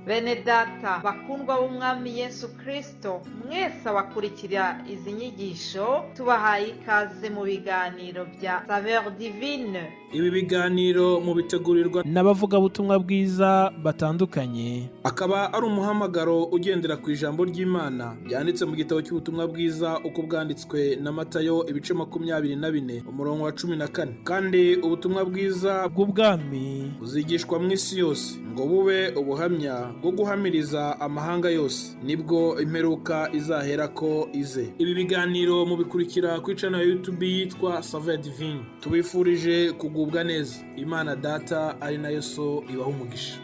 Bene data bakundwa b'Umwami Yesu Kristo, mwese abakurikira izi nyigisho, tubahaye ikaze mu biganiro bya Saveur Divine. Ibi biganiro mubitegurirwa n'abavugabutumwa bwiza batandukanye. Akaba ari umuhamagaro ugendera ku ijambo ry'Imana ryanditse mu gitabo cy'ubutumwa bwiza uko bwanditswe na Matayo, ibice 24, umurongo wa 14. Kandi ubutumwa bwiza bw'ubwami buzigishwa mu isi yose ngo bube ubuhamya bwo guhamiriza amahanga yose, nibwo imperuka izaherako ize. Ibi biganiro mubikurikira kuri channel ya YouTube yitwa Saveur Divine. Tubifurije kugubwa neza. Imana Data ari nayo So ibaha umugisha.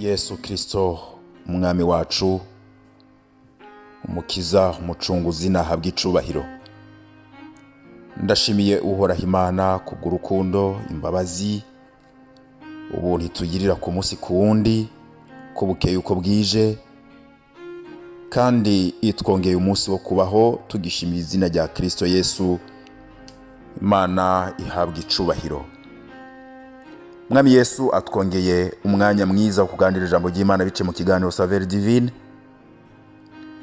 Yesu Kirisito, Umwami wacu, Umukiza, Umucunguzi, nahabwa icubahiro. Ndashimiye Uhoraho Imana kubw'urukundo, imbabazi, ubuntu itugirira ku munsi ku wundi, ko bukeye uko bwije, kandi itwongeye umunsi wo kubaho tugishimiye izina rya Kirisito Yesu. Imana ihabwa icubahiro. Mwami Yesu atwongeye umwanya mwiza wo kuganira ijambo ry'Imana bice mu kiganiro Saveur Divine.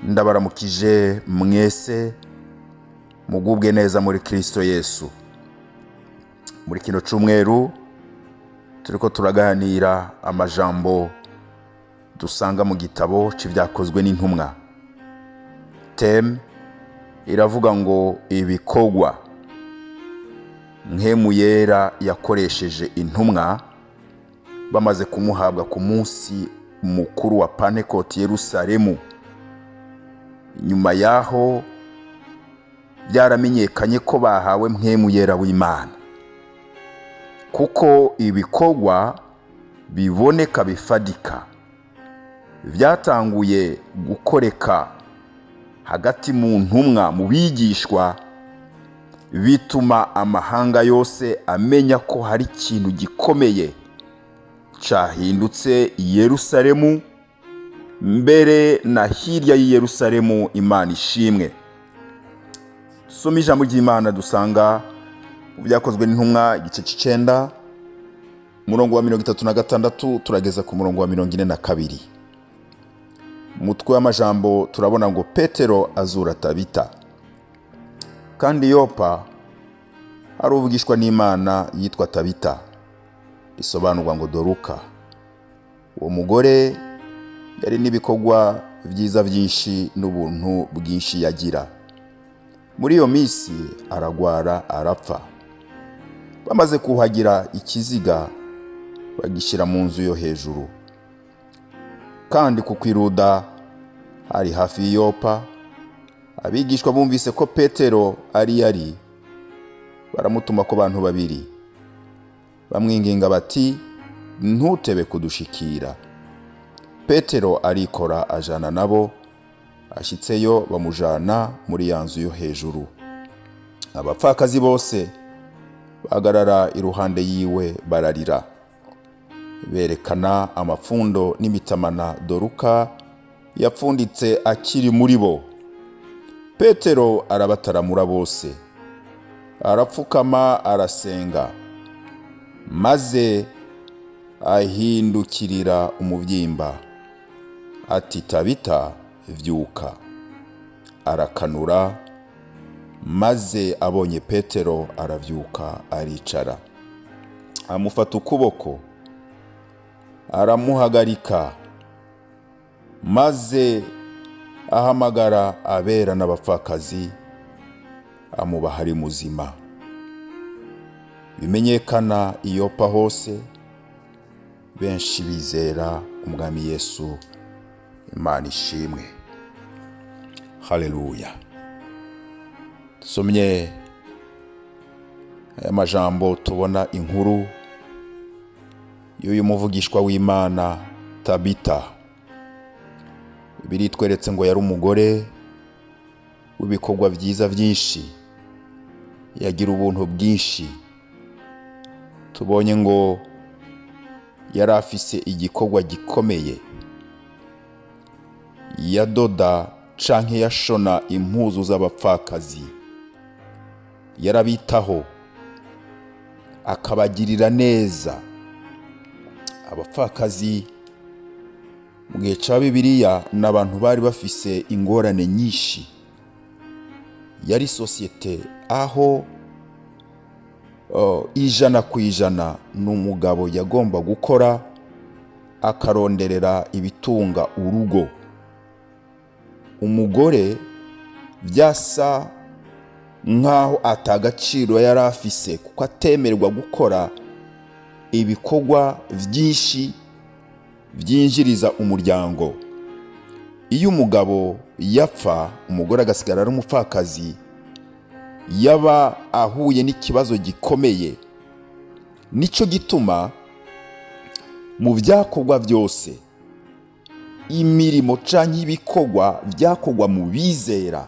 Ndabaramukije mwese, mugubwe neza muri Kirisito Yesu. Muri kino cyumweru turiko turaganira amajambo dusanga mu gitabo c'Ibyakozwe n'Intumwa. Thème iravuga ngo ibikorwa Mpwemu Yera yakoresheje intumwa bamaze kumuhabwa ku munsi mukuru wa Pantekoti Yerusalemu. Nyuma yaho byaramenyekanye ko bahawe Mpwemu Yera w'Imana, kuko ibikorwa biboneka bifadika byatanguye gukoreka hagati mu ntumwa, mu bigishwa, bituma amahanga yose amenya ko hari ikintu gikomeye cyahindutse i Yerusalemu, mbere na hirya y'i Yerusalemu. Imana ishimwe. Dusome ijambo ry'Imana dusanga mu Byakozwe n'Intumwa, igice cy'9, umurongo wa 36 turageza ku murongo wa 42. Umutwe w'amajambo turabona ngo Petero azura Tabita. Kandi Yopa hari uvugishwa n'Imana yitwa Tabita, risobanurwa ngo Doruka. Uwo mugore yari n'ibikorwa byiza byinshi n'ubuntu bwinshi yagira. Muri iyo minsi aragwara, arapfa. Bamaze kuhagira ikiziga, bagishyira mu nzu yo hejuru. Kandi ku i Luda hari hafi y'iyopa, abigishwa bumvise ko Petero ari yari, baramutuma ko bantu babiri, bamwinginga bati: "Ntutebe kudushikira." Petero arikora, ajana nabo. Ashyitseyo, bamujana muri ya nzu yo hejuru. Abapfakazi bose bahagarara iruhande yiwe, bararira, berekana amapfundo n'imitamana Doruka yapfunditse akiri muri bo. Petero arabataramura bose, arapfukama, arasenga, maze ahindukirira umubyimba ati: "Tabita, vyuka." Arakanura, maze abonye Petero aravyuka, aricara. Amufata ukuboko, aramuhagarika, maze ahamagara abera n'abapfakazi, amubaha ari muzima. Bimenyekana i Yopa hose, benshi bizera Umwami Yesu. Imana ishimwe, haleluya. Dusomye aya majambo, tubona inkuru y'uyu muvugishwa w'Imana Tabita. Biritweretse ngo yari umugore w'ibikorwa byiza byinshi, yagira ubuntu bwinshi. Tubonye ngo yari afise igikorwa gikomeye: yadoda canke yashona impuzu z'abapfakazi, yarabitaho, akabagirira neza abapfakazi. Mu gihe cya Bibiliya n'abantu bari bafise ingorane nyinshi. Yari sosiyete aho 100% ni umugabo yagomba gukora akaronderera ibitunga urugo. Umugore byasa nk'aho atagaciro yari afise, kuko atemerwa gukora ibikorwa byinshi byinjiriza umuryango. Iyo umugabo yapfa, umugore agasigara ari umupfakazi, yaba ahuye n'ikibazo gikomeye. Nicyo gituma mu byakorwa byose, imirimo cyangwa ibikorwa byakorwa mu bizera,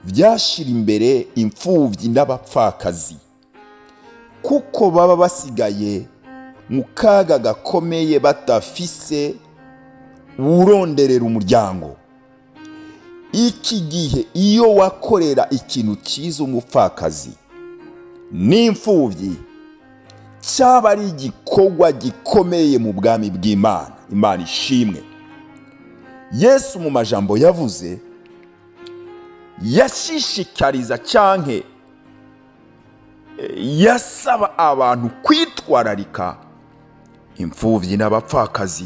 byashyira imbere imfubyi n'abapfakazi, kuko baba basigaye mu kaga gakomeye, badafise uronderera umuryango. Iki gihe iyo wakorera ikintu cyiza umupfakazi n'imfubyi, cyaba ari igikorwa gikomeye mu bwami bw'Imana. Imana ishimwe. Yesu mu majambo yavuze yashishikariza cyanke yasaba abantu kwitwararika imfubyi n'abapfakazi,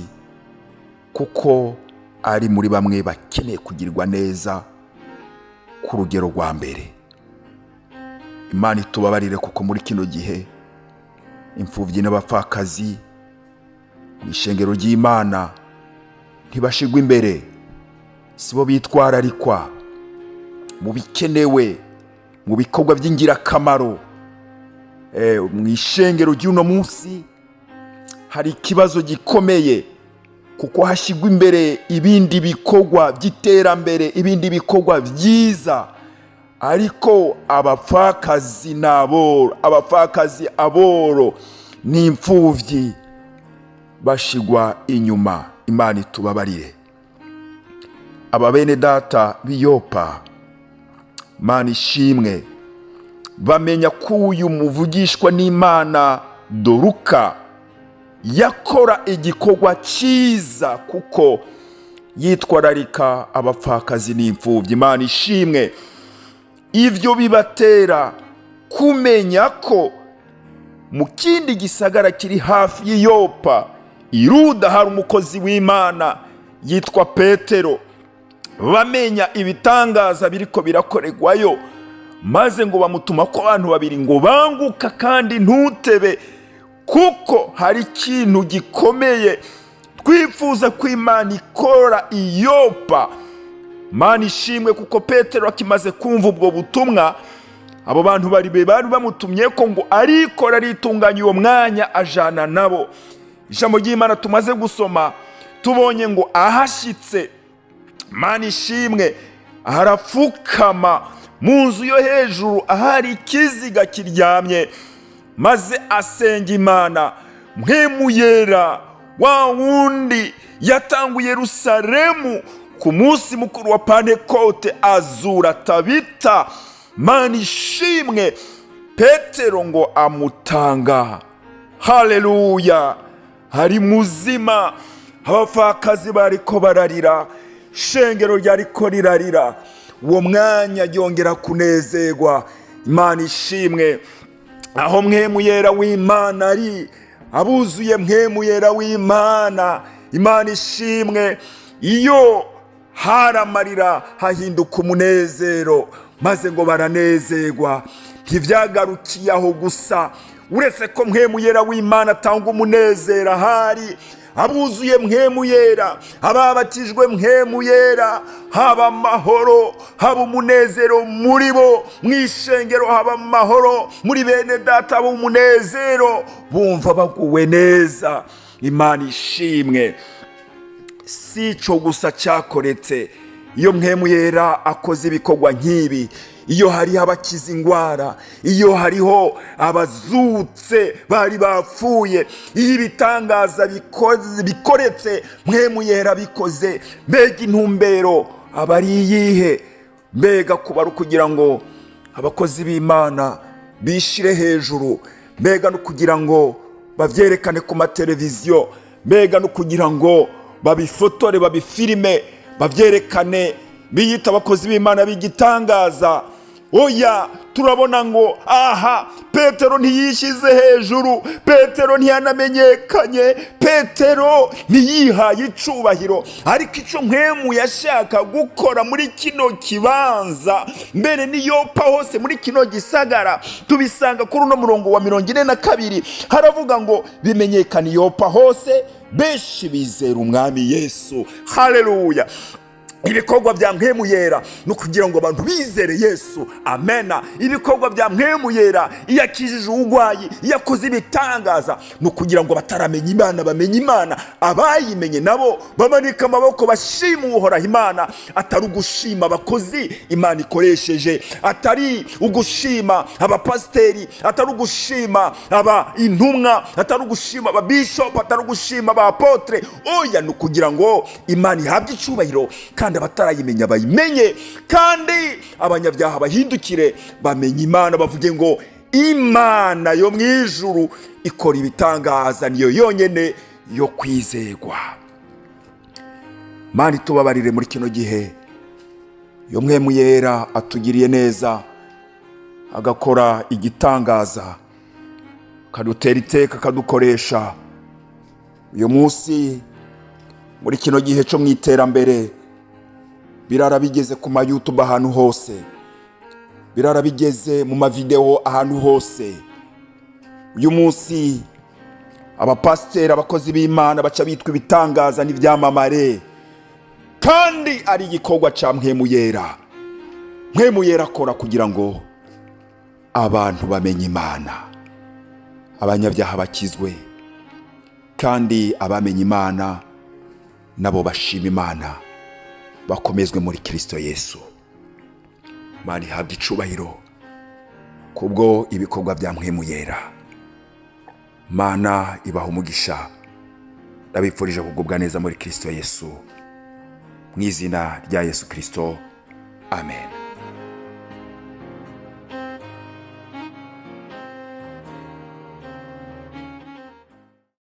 kuko ari muri bamwe bakeneye kugirwa neza ku rugero rwa mbere. Imana itubabarire, kuko muri kino gihe imfubyi n'abapfakazi mu ishengero ry'Imana ntibashigwa imbere, sibo bitwararikwa mu bikenewe, mu bikorwa by'ingirakamaro. Mu ishengero ry'uno munsi hari ikibazo gikomeye, kuko hashyirwa imbere ibindi bikorwa by'iterambere, ibindi bikorwa byiza, ariko abapfakazi n'aboro, abapfakazi, aboro n'imfubyi bashigwa inyuma. Imana itubabarire. Aba bene data b'iyopa, Imana ishimwe, bamenya ko uyu muvugishwa n'Imana Doruka yakora igikorwa cyiza, kuko yitwararika abapfakazi n'imfubyi. Imana ishimwe. Ibyo bibatera kumenya ko mu kindi gisagara kiri hafi y'iyopa, iruda, hari umukozi w'Imana yitwa Petero. Bamenya ibitangaza biriko birakorerwayo, maze ngo bamutuma ko abantu babiri ngo: "Banguka kandi ntutebe, kuko hari ikintu gikomeye twifuza ko Imana ikora iyopa." Mana ishimwe, kuko Petero akimaze kumva ubwo butumwa, abo bantu bari bamutumye ko, ngo arikora aritunganya uwo mwanya ajana nabo. Ijambo ry'Imana tumaze gusoma, tubonye ngo ahashyitse, Mana ishimwe, arapfukama mu nzu yo hejuru ahari ikiziga kiryamye, maze asenga Imana. Mpwemu Yera wa wundi yatanguye Yerusalemu ku munsi mukuru wa Pantekote azura Tabita. Mana ishimwe. Petero ngo amutanga, haleluya, hari muzima. Abapfakazi bariko bararira, shengero ryariko rirarira, uwo mwanya ryongera kunezerwa. Imana ishimwe. Aho Mpwemu Yera w'Imana ari, abuzuye Mpwemu Yera w'Imana, Imana ishimwe, iyo hari amarira hahinduka umunezero, maze ngo baranezerwa. Ntibyagarukiye aho gusa. Uretse ko Mpwemu Yera w'Imana atanga umunezero, ahari abuzuye Mpwemu Yera, ababatijwe Mpwemu Yera, haba amahoro, haba umunezero muri bo. Mu ishengero haba amahoro, muri bene data haba umunezero, bumva baguwe neza. Imana ishimwe. Si icyo gusa cyakoretse. Iyo Mpwemu Yera akoze ibikorwa nk'ibi, iyo hariho abakiza indwara, iyo hariho abazutse bari bapfuye, iyo ibitangaza bikoretse, Mpwemu Yera bikoze, mbega intumbero aba ari iyihe? Mbega kuba ari ukugira ngo abakozi b'Imana bishire hejuru? Mbega no kugira ngo babyerekane ku mateleviziyo? Mbega no kugira ngo Babifotore, babifilime, babyerekane, biyita abakozi b'Imana b'igitangaza. Oya, turabona ngo aha Petero ntiyishyize hejuru, Petero ntiyanamenyekanye, Petero ntiyihaye icubahiro. Ariko icyo Mpwemu yashaka gukora muri kino kibanza, mbere n'i Yopa hose, muri kino gisagara, tubisanga kuri uno murongo wa 42. Haravuga ngo: "Bimenyekana i Yopa hose, benshi bizera Umwami Yesu." Haleluya! Ibikorwa bya Mpwemu Yera ni ukugira ngo abantu bizere Yesu. Amena. Ibikorwa bya Mpwemu Yera, iyo akijije uburwayi, iyo akoze ibitangaza, ni ukugira ngo bataramenya Imana bamenye Imana, abayimenye nabo bamanika amaboko bashima Uhoraho Imana. Atari ugushima abakozi Imana ikoresheje, atari ugushima abapasiteri, atari ugushima aba intumwa, atari ugushima ababishopu, atari ugushima aba apôtre. Oya, ni ukugira ngo Imana ihabwe icyubahiro, kandi abatarayimenya bayimenye, kandi abanyabyaha bahindukire bamenye Imana, bavuge ngo: "Imana yo mu ijuru ikora ibitangaza, niyo yonyine yo kwizerwa." Mana itubabarire muri kino gihe. Iyo Mpwemu Yera atugiriye neza, agakora igitangaza, akadutera iteka, akadukoresha uyu munsi muri kino gihe cyo mu iterambere, birara bigeze ku ma YouTube ahantu hose, birara bigeze mu mavidewo ahantu hose. Uyu munsi abapasiteri, abakozi b'Imana baca bitwa ibitangaza n'ibyamamare, kandi ari igikorwa cya Mpwemu Yera. Mpwemu Yera akora kugira ngo abantu bamenye Imana, abanyabyaha bakizwe, kandi abamenye Imana nabo bashima Imana, bakomezwe muri Kirisito Yesu. Imana ihabwa icubahiro kubwo ibikorwa bya Mpwemu Yera. Mana ibaha umugisha. Ndabifurije kugubwa neza muri Kirisito Yesu, mu izina rya Yesu Kirisito, amen.